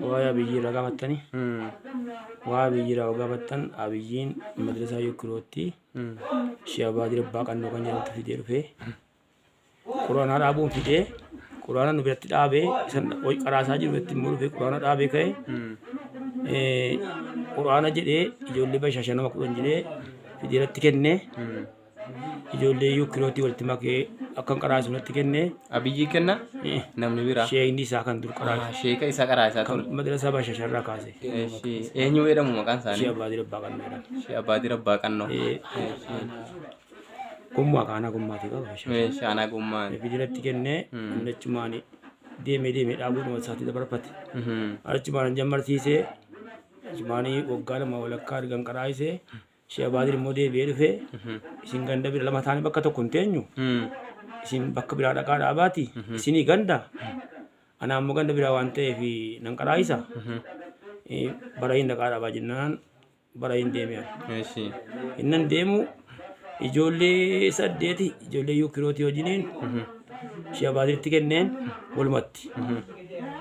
Waa'ee Abiyyi irraa gaafattani. Waa'ee Abiyyi irraa gaafattan, Abiyyiin madrasaa Yukkirootti Shee Abaadir Abbaa Qannoo kan jedhamtu fidee dhufee Quraanaa dhaabuun fidee Quraana nu biratti dhaabee, isan qaraasaa jiru biratti immoo dhufee Quraana dhaabee ka'e. Quraana jedhee ijoollee bashaasha nama 10 jedhee fidee irratti kennee, ijoollee Yukkirootti walitti makee akkan qaraasu natti kennee. Abiyyii kenna namni biraa. Sheekni isaa kan dur qaraase. Ah, sheeka isa qaraasaa ture. Madrasaa bashaasharraa kaase. Eshi, eenyu jedhamu maqaan Shee isaanii? Abaadir Abbaa Qannoo jedhama. Shee Abaadir Abbaa Qannoo. Eshi, Gommaa kaanaa gommaatii qaba bashaasha. Eshi, aanaa gommaan. Fidilatti kennee, inni achumaan deemee deemee dhaabuudhuma isaatti dabarfate. Achumaan jammarsiisee, achumaan waggaa 2 walakkaa argan qaraayisee. Shee Abaadir immoo deebi'ee dhufee, isin ganda bira lama taanii bakka tokko hin teenyu. Isin bakka biraa dhaqaa dhaabaati. Isinii ganda. Anaa immoo ganda biraa waan ta'eef nan qaraayisa. Bara hin dhaqaa dhaabaa jennaan bara hin deeme. Eshi. Innan deemu ijoollee saddeeti ijoollee yuukirootii wajjiniin Shee Abaadiritti kenneen walumatti.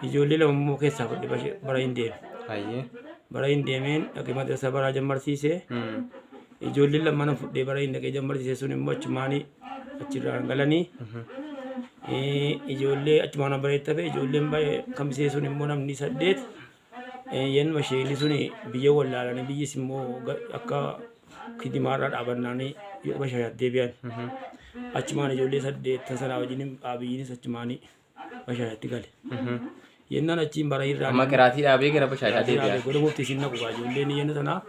Ijoollee 2 immoo keessaa fudhe bara hin deeme. Hayyee. Bara hin deemeen dhaqee madrasaa baraa jammarsiise. Ijoolleen lamman fudhee bara hin dhaqee jammarsiise sun immoo achumaanii achirraan galanii. Ijoollee achumaan bareetti hafe, ijoolleen kamisee sun immoo namni 8 yenuma isheen sun biyya wallaalanii, biyyis immoo akka kidimaarraa dhaabannaanii yoo bashaashaatti deebi'an. Achumaan ijoollee 8 sanaa wajjin Abiyyiinis achumaanii bashaashaatti gale. Yennaan achiin bara irraa Amma qiraatii dhaabee gara bashaashaa deebi'a. Godha muftii isin naqu gaa ijoolleen yenna sanaa,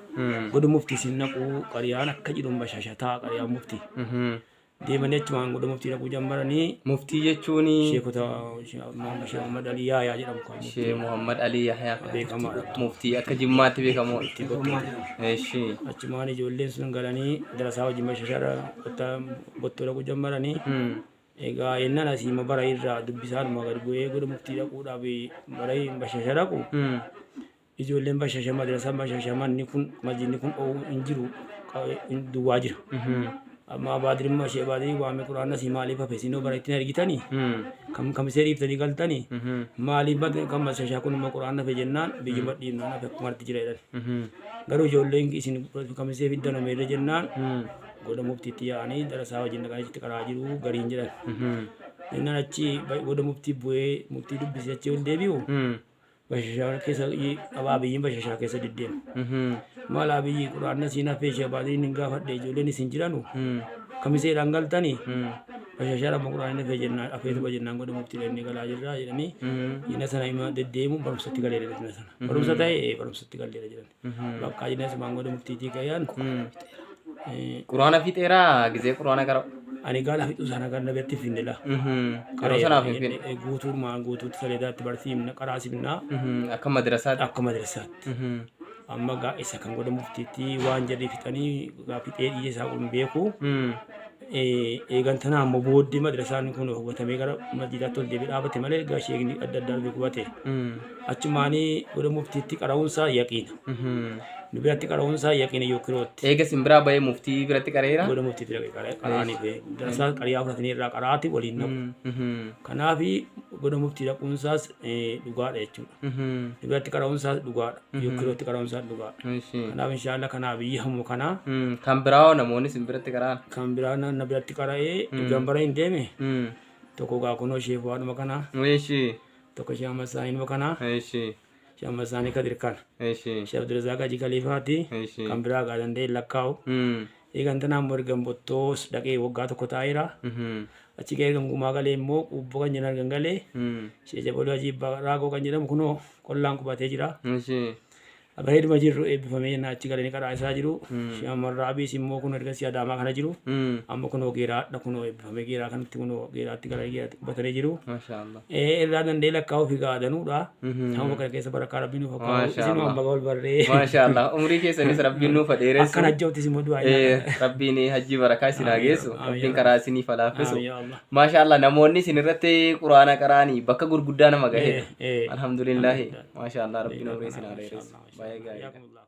godha muftii isin naqu, qariyaan akka jedhuun bashaashataa qariyaan muftii. Deemanii achumaan godha muftii dhaquu jammaranii. Muftii jechuun Sheekota Sheekh Muhammad Ali Yaayaa jedhamu kan Shee Muhammad Ali Yahyaa. Beekamaadha. Muftii akka Jimmaatti beekamuudha. Eshi. Achumaan ijoolleen sun galanii darasaa wajjin bashaashaa bottoo dhaquu jammaranii. Egaa yennaan asii immoo bara irraa dubbisaanuma gad bu'ee godha muftii dhaquudhaaf bara bashaashaa dhaqu, ijoolleen bashaashaa madrasaan bashaashaa manni kun masjidni kun dho'uu hin jiru, duwwaa jira. Amma Abaadir immoo ishee Abaadirii waame, Quraanni asii maaliif hafe? Isinoo bara ittiin argitanii kam kamisee dhiiftanii galtanii, maaliif kan bashaashaa kun immoo Quraanni hafe jennaan, biyyuma dhiibnaan hafe, akkuma arti jira jedhan. Garuu ijoolleen isin kamisee fiddan omeerre jennaan, godha muftiitti yaa'anii darasaa wajjin dhaqanii achitti qaraa jiru gariin jedhan. Jennaan achi godha muftii bu'ee muftii dubbisee achi ol deebi'u, bashashaa keessa Abiyyiin bashashaa keessa deddeema. Maal Abiyyi, Quraanna siin hafee? Ishee Abaadiriin hin gaafadhe, ijoolleen isin jiranu kamiseedhaan galtanii bashashaa amma Quraanni hafee jennaan, hafeetuma jennaan, godha muftii dhaqnee galaa jirraa jedhanii, inni sana hima deddeemu barumsatti galeera jedhan sana. Barumsa ta'e barumsatti galeera jedhan. Bakka inni asumaan godha muftiitii ka'an. Quraana fixeeraa gizee quraana qara'u. Ani gaala fixuu sana kan nabiyatti finne laa. Yeroo sanaaf hin finne. Guutuumaan guutuutti saleedaatti barsiifna, qaraasifna. Akka madrasaatti. Akka madrasaatti. Amma gaa isa kan godha muftiitti waan jarri fixanii gaa fixee dhiisa isaa kun beeku. Eegan tanaa ammoo booddee madrasaan kun hubatamee gara masjidaatti ol deebi'ee dhaabate malee, gaa sheekni adda addaa dhufe qubate. Achumaanii godha muftiitti qara'uunsaa yaqiina. Nu biratti qara'uunsaa yaqiina yookiirootti. Eega isin biraa bahee muftii biratti qareera. Godha muftiitti dhaqee qara'anii fi darasaa qariyaa fudhatanii irraa qaraati waliin naqu. Kanaaf godha muftii dhaquunsaas dhugaadha jechuudha. Nu biratti qara'uunsaas dhugaadha. Yookiirootti qara'uunsaas dhugaadha. Kanaaf inshaallah kanaa biyya hamma kanaa. Kan biraa hoo namoonni isin biratti qara'an? Kan biraa na biratti qara'ee ergaan bara hin deeme tokko gaa kunoo ishee waanuma kanaa. Tokko ishee amma isaanii kanaa. Ishee amma isaanii Kadir kana. Ishee Abdurrazaaq Haji Khaliifaati. Kan biraa gaa danda'e lakkaa'u. Eegan tanaa immoo ergan bottoos dhaqee waggaa 1 taa'eera. Achi ga'ee ergan gumaa galee immoo quubboo kan jedhan ergan galee. Ishee Jabaluu Hajii Raagoo kan jedhamu kunoo qollaan qubatee jira. Bareeduma jirru eebbifamee jennaan achi galanii qaraa isaa jiru. Ishee Amarraa Abiis immoo kun ergasii Adaamaa kana jiru. Amma kunoo geeraadha, kunoo eebbifamee geeraa kanatti kunoo geeraatti galanii geeraatti qubatanii jiru. Masha Allah. Irraa danda'ee lakkaa'uu fi gaadanuudha. Hamma kana keessa barakaa Rabbiin nuuf haa kaa'u. Masha Isin waan Allah. baga wal barree. Masha Allah. Umrii keessanis Rabbiin nuuf haa dheeressu. Akkan hajjootis immoo du'aa Rabbiin hajjii barakaa isin haa geessu. Amiin. Rabbiin karaa isiniif haa laaffisu. Amiin ya Allah. Masha Allah, namoonni isin irratti quraana qara'anii bakka gurguddaa nama gaheedha. Alhamdulillahi. Masha Allah, Rabbiin umrii isin haa dheeressu. Baay'ee gaariidha. Gaariidha.